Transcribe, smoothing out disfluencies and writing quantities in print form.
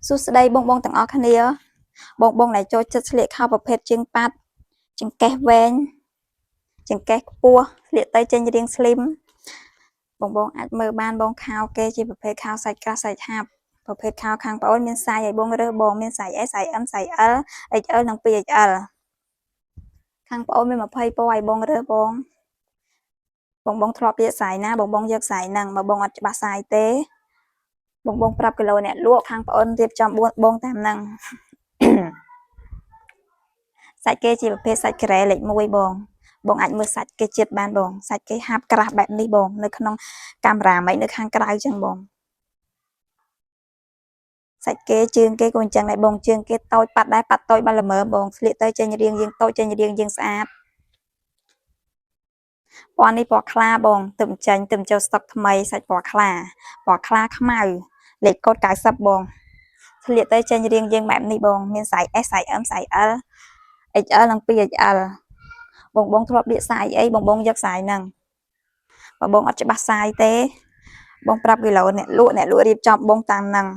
សួស្តីបងបងទាំងអស់គ្នាបងបងដែលចូលចិត្តស្លៀកខោប្រភេទជើងប៉ាត់ចង្កេះវែងចង្កេះខ្ពស់ស្លៀកទៅចេញរាង slim បងបងអាចមើលបានបងខោគេជាប្រភេទខោសាច់ក្រាស់សាច់ហាប់ប្រភេទខោខាងប្អូនមាន size ឲ្យបងរើសបងមាន size S size M size L XL និង 2XL ខាងប្អូនមាន20ពណ៌ឲ្យបងរើសបងបងបងធ្លាប់ពាក្យ size ណាបងបងយក size ហ្នឹងបើបងអត់ច្បាស់ size ទេបងបងប្រាប់គីឡូអ្នកលក់ខាងប្អូនរៀបចំបងតាមហ្នឹង សាច់គេជាប្រភេទសាច់ក្រែលេខ1បងបងអាចមើលសាច់គេជាតិបានបងសាច់គេហាប់ក្រាស់បែបនេះបងនៅក្នុងកាមេរ៉ាមិននៅខាងក្រៅចឹងបងសាច់គេជើងគេក៏អញ្ចឹងដែរបងជើងគេតូចប៉ាត់ដែរប៉ាត់តូចបានល្មមបងស្លៀកទៅចេញរាងយើងតូចចេញរាងយើងស្អាតពណ៌នេះពណ៌ខ្លាបងទឹមចេញទឹមចូលស្តុកថ្មីសាច់ពណ៌ខ្លាពណ៌ខ្លាខ្មៅលេខកូដ90បងស្លៀកទៅចេញរាងយើងបែបនេះបងមាន size S size M size L XL និង 2XL បងបងធ្លាប់លាក size អីបងបងយក size ហ្នឹងបើបងអត់ច្បាស់ size ទេបងប្រាប់គីឡូអ្នកលក់អ្នកលក់រៀបចំបងតាមហ្នឹង។